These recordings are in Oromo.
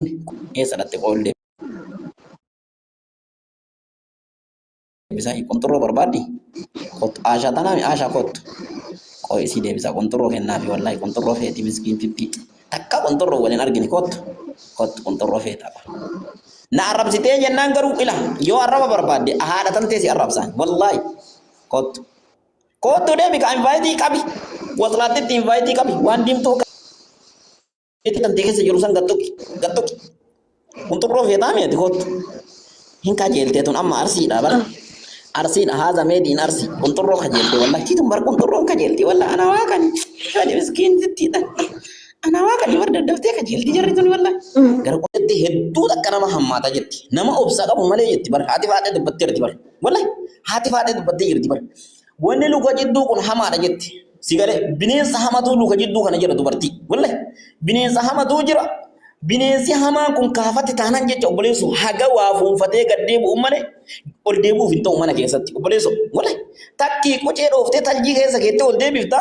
Eessa dhatte qoollee deebisaa qonxurroo barbaaddi? Kottu Aashaa tanaami Aashaa kottu. Qoy isii deebisaa qonxurroo kennaafi wallaahi qonxurroo feeti miskiintittii. Takka qonxurroo waliin argine kottu. Kottu qonxurroo feeta. Na arrabsitee jennaan garuu ila yoo arraba barbaadde haadha tantee si arrabsaan wallaahi kottu. Kottu deemi ka invaayitii qabi. Waslaattitti invaayitii qabi waan diimtuu akka Itti tantee keessa jiru san gad tuqi. Gad tuqi. Qunxurroo feetaa meeti kottu. Hin kajeeltee tun amma arsiidha bara. Arsiidha haaza meediin arsi. Qunxurroo kajeelte wallahi. Titun bar qunxurroon kajeelti wallahi ana waa kan. Ani miskiin sittiidha. Ana waa kan bar daddaftee kajeelti jarri tun wallahi. Gara qotetti hedduu takka nama hammaata jetti. Nama obsa qabu malee jetti bar. Haati faadhee dubbattee jirti bar. Wallahi haati faadhee dubbattee jirti bar. Wanni luka jidduu kun hamaadha jetti. Si galee bineensa hamatuu luka jidduu kana jira dubartii. Wallahi bineensa hamatuu jira. Bineensi hamaan kun kaafatti taanaan jecha obboleessu haga waa fuunfatee gad deebi'u malee ol deebi'uuf hin ta'u mana keessatti obboleessu. Wallahi takkii qocee dhooftee taljii keessa keettee ol deebifta.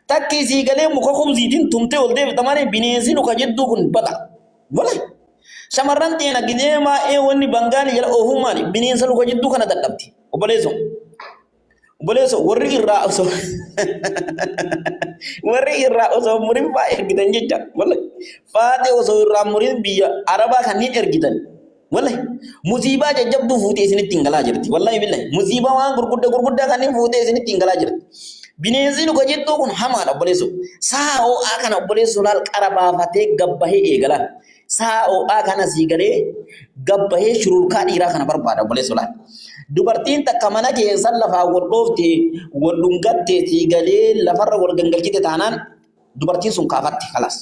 Takkii sii galee muka kumsiitiin tumtee ol deebifta malee bineensi luka jidduu kun bada. Wallahi shamarran teena gizee baay'ee wanni bangaali jala oofuun maali bineensa luka jidduu kana dadhabdi obboleessu. Obboleesso warri irraa osoo warri irraa osoo murin faa ergitan jecha wallahi faatee osoo irraa murin biyya arabaa kanneen ergitan wallahi musiibaa jajjabduu fuutee isinitti hin galaa jirti wallahi billahi musiibaa waan gurguddaa gurguddaa kanneen fuutee isinitti hin galaa jirti. Bineensi luka jettuu kun hamaadha obboleesso sa'a ho'aa kana obboleesso laal qara baafatee gabbahee eegalaan. Sa'a ho'aa kana sii galee gabbahee shururkaa dhiiraa kana barbaada obboleessa laal. Dubartiin takka mana keessa lafaa wal dhoofte wal dhungatte sii galee lafarra wal gangalchite taanaan dubartiin sun kaafatte kalaas.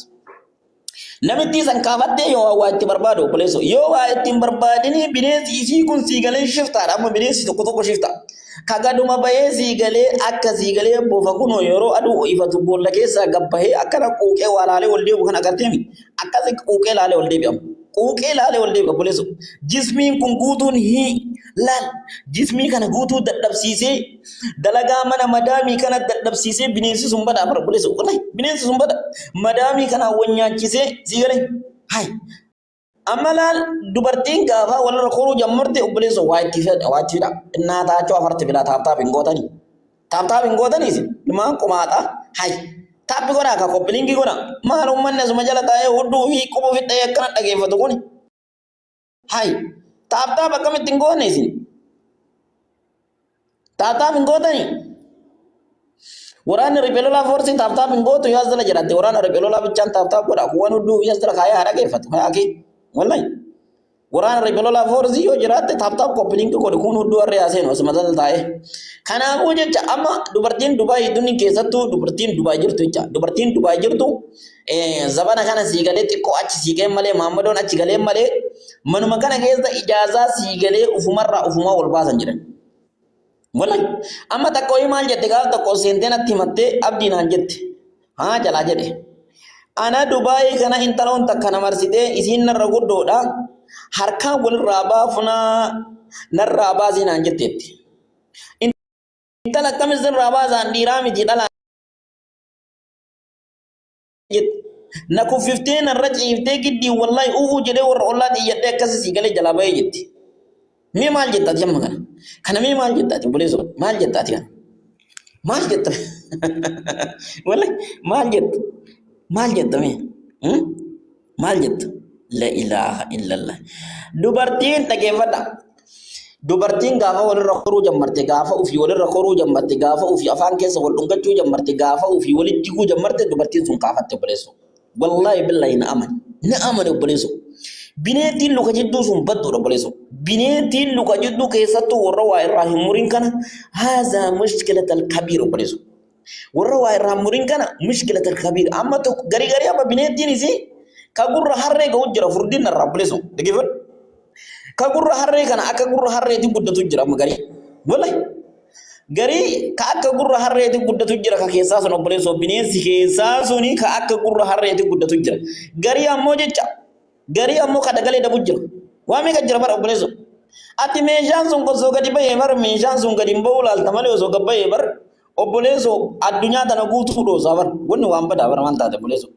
Namittii san kaafattee yoo waa itti barbaadu obboleessoo yoo waa itti hin barbaadini bineensi isii kun sii galee shiftaadha amma bineensi tokko tokko shifta. Ka gaduma bahee sii galee akka sii galee bofa kunoo yeroo aduu ifatu boolla keessaa gabbahee akkana quuqee waa laalee ol deebi'u kan agarteemi. Akkasi quuqee laalee ol deebi'amu. Quuqee laalee ol deebi'a obboleesso. Jismiin kun guutuun hii laal jismii kana guutuu dadhabsiisee dalagaa mana madaamii kana dadhabsiisee bineensi sun bada bara obboleesso. Wallahi bineensi sun bada madaamii kana wal nyaachisee sii galee hay Amma laal dubartiin gaafaa walirra koruu jammarte obboleessa waa itti fedha waa itti fida. Innaa taachoo afarti bilaa taaptaap hin gootanii. Taaptaap hin gootanii isin ilmaan qumaaxa hay. Taappi godhaa ka koppiliinkii godhaa. Maal uummanni asuma jala taa'ee hudduu fi quba fixxee akkana dhageeffatu kuni. Hay. Taaptaap akkamitti hin goone isin. Taaptaap hin gootanii. Waraanni riphee lolaa foorsii taaptaap hin gootu yoo as jala jedhatte waraana riphee lolaa bichaan taaptaap godha kuwwan hudduu fi as jala kaayee haa dhageeffatu haa akee wallahi waraana riphee lolaa foorsii yoo jiraatte taaptaap koppiliinki godhi kun hudduu harree haa seenu asuma jala taa'ee. Kanaafuu jecha amma dubartiin Dubaay dunni keessattuu dubartiin Dubaay jirtu jecha dubartiin Dubaay jirtu zabana kana sii galee xiqqoo achi sii galee malee maammadoon achi galee malee manuma kana keessa ijaazaa sii galee ufumarraa ufumaa wal baasan jedhan. Wallahi amma takka wayii maal jette gaaf tokko seentee natti himattee abdii naan jette. Haa jalaa jedhe. Ana Dubaayii kana intaloon takka na marsitee isiin narra guddoodha. Harkaan walirraa baafunaa narraa baasii naan jetteetti. Intala akkamis sirraa baasaan dhiiraa miti dhalaa jette. Na kuffiftee narra ciiftee giddii wallahi u'uu jedhee warra ollaa xiyyadhee akkasi sii galee jalaa bahee jetti. Mee maal jetta ati amma kana? Kana mee maal jetta ati obboleessoo? Maal jetta ati kana? Maal jetta? Wallahi maal jetta? Maal jetta mee? Hmm? Maal jetta? La ilaaha illallah. Dubartiin dhageeffadha. Dubartiin gaafa walirra koruu jammarte, gaafa ofii walirra koruu jammarte, gaafa ofii afaan keessa wal dhungachuu jammarte, gaafa ofii walitti jiguu jammarte dubartiin sun kaafatte obboleessoo. Wallaahi billaahi na amani. Na amani obboleessoo. Bineettiin luka jidduu sun badduudha obboleessoo. Bineettiin luka jidduu keessattuu warra waa irraa hin murin kana haazaa mushkilatal kabiir obboleessoo. Warra waa irraa hin murin kana mushkilatal kabiir. Amma tokko garii garii amma bineettiin isii ka gurra harree ga'u jira furdinna irraa obboleessoo. Dhaggeeffadhu. Ka gurra harree kana akka gurra harreetiin guddatu jira amma garii. Wallahi garii ka akka gurra harreetiin guddatu jira ka keessaa sun obboleessoo bineensi keessaa suni ka akka gurra harreetiin guddatu jira. Garii ammoo jecha garii ammoo ka dagalee dabu jira. Waa meeqa jira bara obboleessoo. Ati meeshaan sun osoo gadi bahee bar meeshaan sun gadi hin bahuu laalta malee osoo gad bahee bar obboleessoo addunyaa tana guutuu dhoosaa bar wanni waan badaa bar waan taate obboleessoo.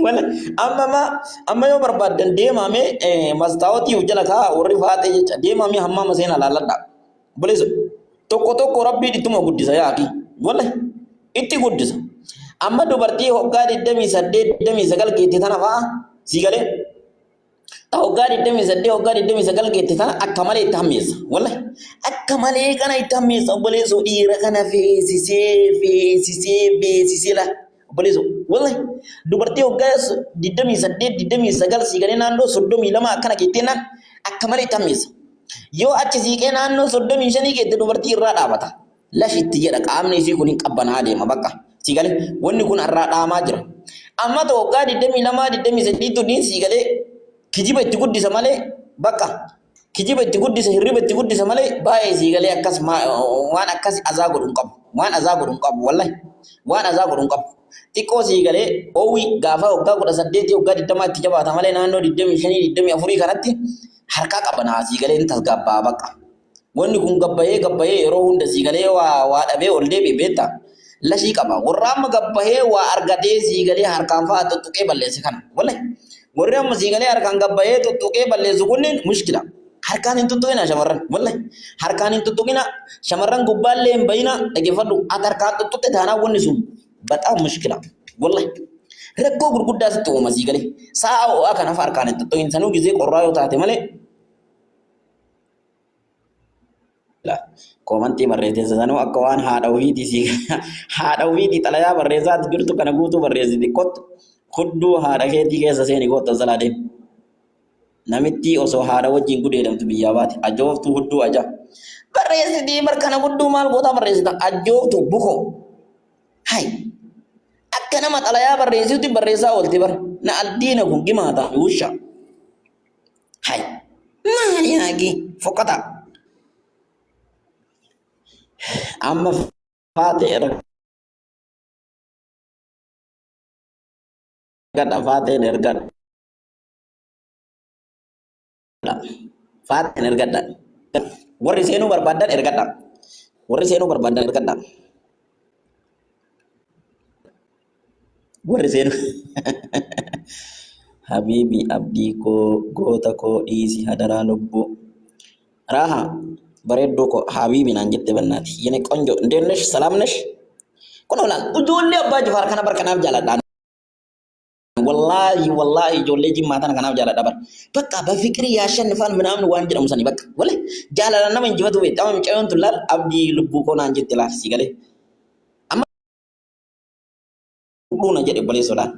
Wala amma ma amma yoo barbaaddan deemaame mastaawotii of jala kaa warri faaxee jecha deemaame hammaama seenaa laalladha. Obboleessa tokko tokko rabbiin ittuma guddisa yaaki. Wallahi itti guddisa. Amma dubartii hoggaa 28 29 geette tana fa'a sii galee ta hoggaa 28 hoggaa 29 geette tana akka malee itti hammeessa. Wallahi akka malee kana itti hammeessa obboleessoo dhiira kana feesisee feesisee feesisee laa obboleessoo wallahi dubartii hoggaa 28 29 sii galee naannoo 32 akkana geettee naan akka malee itti hammeessa. Yoo achi siiqee naannoo 35 geette dubartii irraa dhaabata. Lash itti jedha qaamni isii kun hin qabbanaa deema bakka. Sii galee wanni kun irraa dhaamaa jira. Amma ta'u waggaa 22 23 tunniin sii galee kijiba itti guddisa malee bakka kijiba itti guddisa hirriba itti guddisa malee baay'ee sii galee akkas waan akkas azaa godhu hin qabu. Waan azaa godhu hin qabu wallahi. Waan azaa godhu hin qabu. Xiqqoo sii galee oowwi gaafa waggaa 18 waggaa 20 itti jabaata malee naannoo 25 24 kanatti harkaa qabanaa sii galee hin tasgabbaa bakka. Wanni kun gabbayee gabbayee yeroo hunda sii galee waa waa dhabee ol deebi'e beektaa? Lashii qaba. Warra amma gabbayee waa argatee sii galee harkaan fa'a tuttuqee balleesse kana. Wallahi. Warri amma sii galee harkaan gabbayee tuttuqee balleessu kunniin mushkila. Harkaan hin tuttuqina shamarran. Wallahi. Harkaan hin tuttuqina. Shamarran gubbaallee hin bayina. Dhaggeeffadhu. Ati harkaan tuttuqxe taanaan wanni sun baxaam mushkila. Wallahi. Rakkoo gurguddaa sitti uuma sii galee. Sa'a ho'aa kanaaf harkaan hin tuttuqin. Sanuu gizee qorraa yoo taate malee Koomantii barreessite sanuu akka waan haadha ofiitii si haadha ofiitii xalayaa barreessaa jirtu kana guutuu barreessiti kottu hudduu haadha keetii keessa seeni kottu as jalaa deemi. Namittii osoo haadha wajjin gudeedamtu biyyaa baate ajooftuu hudduu aja. Barreessitii bar kana gudduu maal gootaa barreessita ajooftuu bukoo. Hay akka nama xalayaa barreessuutti barreessaa oolti bar na aldiina kun gimaata wusha. Hay maali haagi fokkataa. Amma faate ergadha faateen ergadha faateen ergadha. Warri seenuu barbaadan ergadha. Warri seenuu barbaadan ergadha. Warri seenu Habiibi abdii koo goota koo dhiisi hadaraa lubbuu. Raaha bareedduu koo habiibi naan jette bannaati. Yene qonjo እንዴት ነሽ? ሰላም ነሽ? Kun laal ijoollee abbaa jifaar kana bar kanaaf jaaladha. Wallaahi wallaahi ijoollee jimmaa tana kanaaf jaaladha bar. Bakka bafiqiri yaashannifaan ምናምን waan jedhamu sani bakka. Wale jaalala nama injifatu beekta. Amma mucayyoon tun laal abdii lubbuu koo naan jette laal si galee. Amma dhuuna jedhe obboleessoo laal.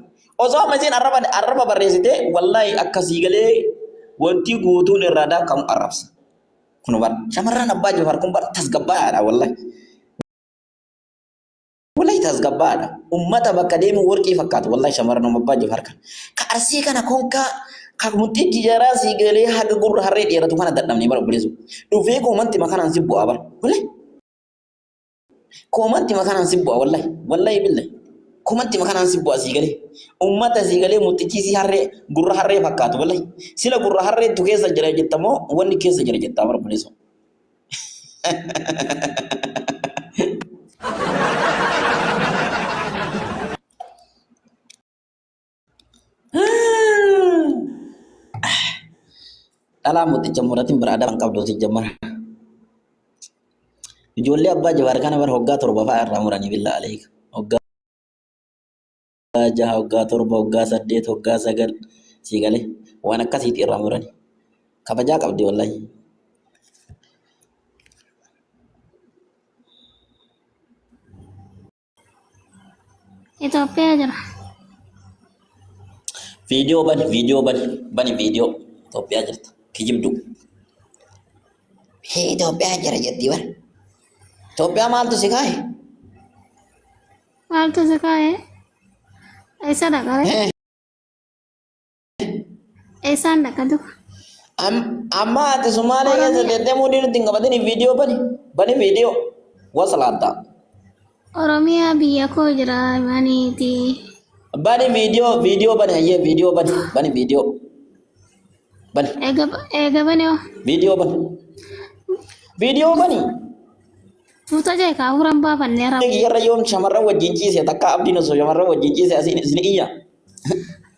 Osoo amma isiin arraba arraba barreessite wallaahi akkasii galee wanti guutuun irraa daakamu arrabsa. Kun bar shamarran abbaa jifaar kun bar tasgabbaa'aadha wallaahi. Wallahi tasgabbaa'aadha. Ummata bakka deemu warqii fakkaatu wallahi shamarran abbaa jifaar kana. Ka arsii kana konkaa ka murtichi jaraa sii galee haga gurra harree dheeratu kana dadhabnee bara obboleessoo. Dhufee koomanti makanaan si bu'aa bara. Wallahi. Koomanti makanaan si bu'a wallahi. Wallahi billahi. Koomanti makanaan si bu'a sii galee. Ummata sii galee murtichi si harree gurra harree fakkaatu wallahi. Sila gurra harreetu keessa jira jetta moo wanni keessa jira jettaa bara obboleessoo. Dhalaa mooticha muratin bira adaba hin qabdu si jammara. Ijoollee abbaa jabaar kana bara hoggaa 7 fa'a irraa muranii billaa aleeka. Hoggaa 6, hoggaa 7, hoggaa 8, hoggaa 9 sii galee waan akkasiiti irraa muranii. Kabajaa qabdi wallahi. Itoophiyaa jira. Viidiyoo bani, viidiyoo bani, bani viidiyoo. Itoophiyaa jirta. Kijibdu. Hee Itoophiyaa jira jetti bara. Itoophiyaa maaltu si kaa'e? Maaltu si kaa'e? Eessa dhaqare? Hee. Eessaan dhaqa duba? Amma ati Sumaalee keessa Oromiyaa. teettee muudii nutti hin qabatini viidiyoo bani. Bani viidiyoo. Waslaattaa. Oromiyaa biyya koo jira maniiti. Bani viidiyoo viidiyoo bani hayyee viidiyoo bani bani viidiyoo. Bani Eega eega bane hoo. viidiyoo bani. Viidiyoo bani. Tuuta jee kaa hafuuran baafanne ra. Kiyyarra yoom shamarran wajjin ciise takka abdiin osoo shamarran wajjin ciise asiin isin iyya.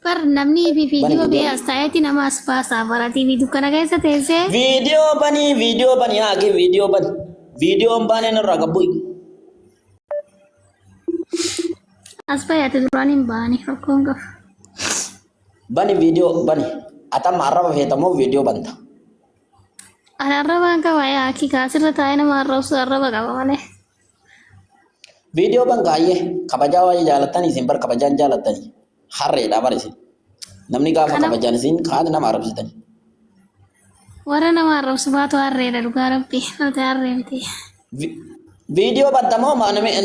Bar namni fi Bani viidiyoo viidiyoo. bee as taa'eeti nama as baasaa baratii fi dukkana keessa teessee. Viidiyoo banii viidiyoo banii haaqi viidiyoo bani. Viidiyoon baaneen irraa qabbu'i. As baay'ate duraan hin ba'ani rakkoon qabu. Bani viidiyoo bani. Atamma arraba feetamoo viidiyoo banta. Ani arrabaan qaba yaa akii kaasirra taa'ee nama arrabsu arraba qaba malee. Viidiyoo ban kaayyee kabajaa waa'ee jaalattanii isin bar kabajaan jaalattanii harreedha bar isin. Namni gaafa Kana kabajaan isin kaan nama arrabsitanii. warra nama arrabsu baatu harreedha dhugaa rabbi nuti harree miti. Viidiyoo bantamoo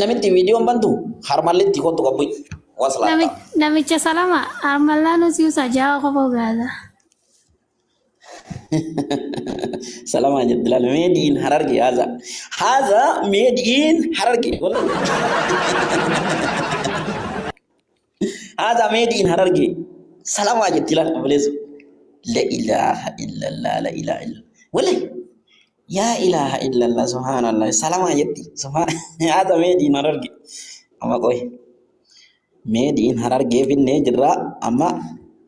namitti viidiyoon bantu harmallitti kottu qabbu waslaata. Namicha salama harmallaa nuti usa jawa qofa gaada. Salamaa jetti laal made in Hararge haza. Haza made in Hararge. Wallahi. Haza made in Hararge. Salamaa jetti laal obboleessu. La ilaha illallah la ilaha illallah. Wallahi. Yaa ilaha illallah subhanallah. Salamaa jetti. Subhan haza made in Hararge. Amma qoy. Made in Hararge finnee jirra amma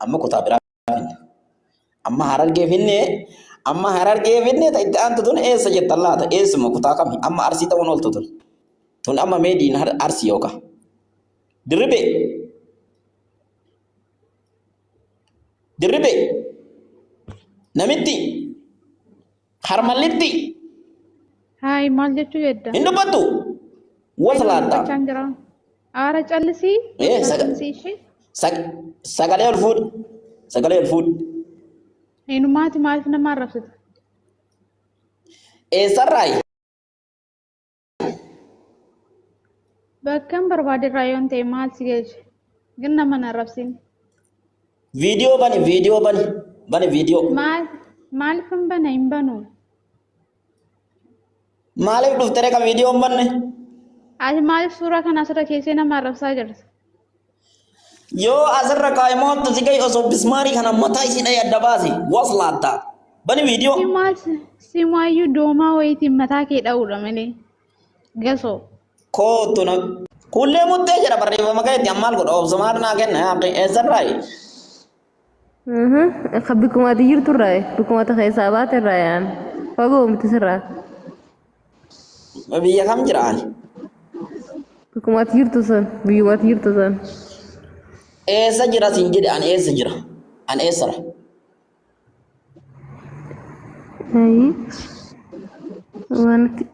amma kutaa biraa finne. Amma Harargee finne amma Harargee finne ta itti aantu tun eessa jettan laata? Eessuma kutaa kami? Amma Arsii ta'uun ooltu tun. Tun amma meediin Arsii yookaan. Dirribe. Dirribe. Namitti. Harmallitti. Haay maal jechuu jedda? Hin dubbattu. Haay Waslaatta. dubbachaan jira. Aara callisii Ee saga callisii ishee. sagalee ol fuudhi. Sagalee ol fuudhi. Eenyummaati maaliif nama arrabsita? Eessarraayi? Bakkan barbaaderraa yoon ta'e maal si galche? Gin nama hin arrabsin. Viidiyoo bani viidiyoo bani bani viidiyoo. Maal maaliif hin bana hin banu? Maaliif dhuftere ka viidiyoo hin banne? Ati maaliif suuraa kana asirra keessee nama arrabsaa jirta? Yoo asirra kaa'e moottu si gahi osoo bismaarii kana mataa isii dhahee adda baase waslaatta. Bani Si viidiyoo. maal si maayyuu doomaa wayiitiin mataa kee dha'uudha malee. Gasoo. Kootu na. Kullee muttee jedha barreeffama keetti ammaal godha obsumaan naa kenna yaa akhi eessarraayi? Ka bikkuma ati jirtu irraa bikkuma ati keessaa baate irraa yaan fagoo miti sirraa Biyya kam jira ani? Bikkuma ati jirtu san biyyuma ati jirtu san. Eessa jira siin jedhe ani eessa jira? Ani eessara? Ayi wanti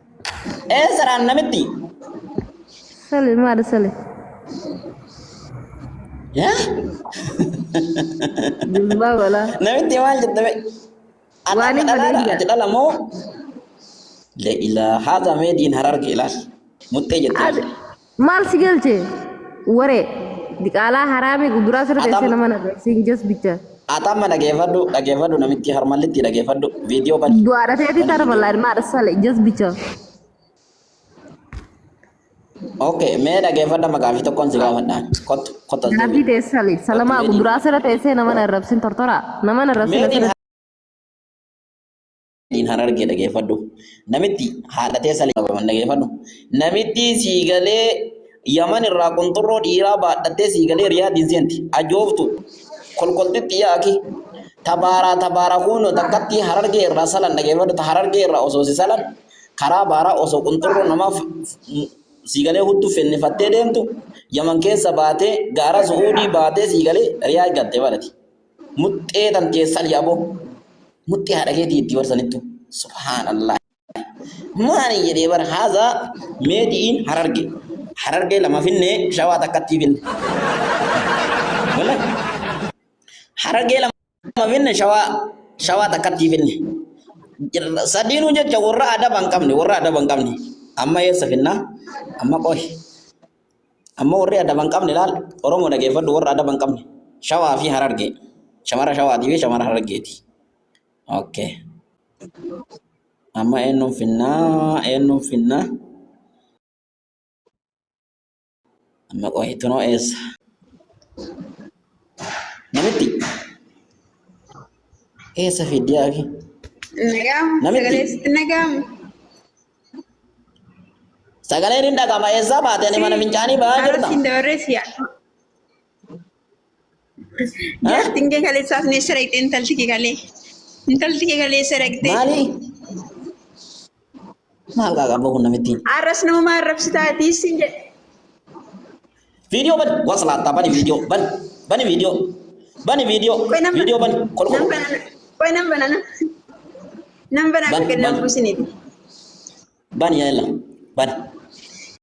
Eessara ani namitti? sale maal sale Yaa? jilbaa balaa Namitti maal jette be? Ati waan amma hin dhalaadha? badeen Ati dhala moo? La ilaa haadha meediin hararge ilaal. Muxxee jette Ati ilaal. maal si galche waree diqaalaa haraamii guduraa sirra teessee Atam nama nagarsiin jas bicha. Atamma dhageeffadhu dhageeffadhu namitti harmallitti dhageeffadhu viidiyoo bani. Du'aadha teetii Bani tara viidiyoo. bal'aa maadha sale jas bicha. Okay mee dhageeffadha maqaa fi tokkoon si gaafadhaan. Kottu kottu as Gaafii deebi'i. teessee sale Kottu salamaa meediin. guduraa sirra teessee nama narrabsin tortoraa nama narrabsin Meediin asirra. Diin harargee dhageeffadhu. Namitti haadha teessa qabaman dhageeffadhu. Namitti siigalee Yaman irraa qunxurroo dhiiraa baadhattee siigalee Riyaadiin seenti. Ajooftu kolkoltitti yaaki. Tabaaraa tabaara kuunoo takkatti harargee irraa salan dhageeffadhu. Ta harargee irraa osoo si salan karaa baaraa osoo qunxurroo namaaf siigalee hudduu fennifattee deemtu Yaman keessa baatee gaara Su'uudii baatee siigalee Riyaad galtee barati. Muxxee tan teessan yaaboo. Muxxee haadha keetii itti barsanittu. Subhaanallah. Maani jedhee bara haazaa meedi'iin hararge. Harargee lama finne shawaa takkattii finne. Wallahi. Harargee lama finne shawaa shawaa takkattii finne. Sadiinuu jecha warra adaba hin qabne warra adaba hin qabne. Amma eessa finnaa? Amma qoy. Amma warri adaba hin qabne laal Oromoo dhageeffadhu warra adaba hin qabne shawaa fi harargee shamara shawaatii fi shamara harargeeti. Okay. Amma eenyuun finnaa eenyuun finnaa amma qoy tunoo eessa namitti eessa fiddiyaa fi Nagaamu namitti sagalee sitti nagaamu. Sagaleen hin dhagama eessaa baate ani mana fincaanii ba'aa Har'a jirta. siin dabarree si Jaartiin kee kaleessaas ni saraqxee intalti kee kalee. Intalti kee kalee saraqxee. Maali? Maal qaaqaboo kun namittiin? Arras nama arrabsitaatii siin jedhe. Viidiyoo bani waslaattaa bani viidiyoo bani bani viidiyoo bani viidiyoo Qoy nan viidiyoo bani kol kol nan bana qoy nan bana nan bana Ban- akka gad nan ban. buusiniiti. bani yaalla bani.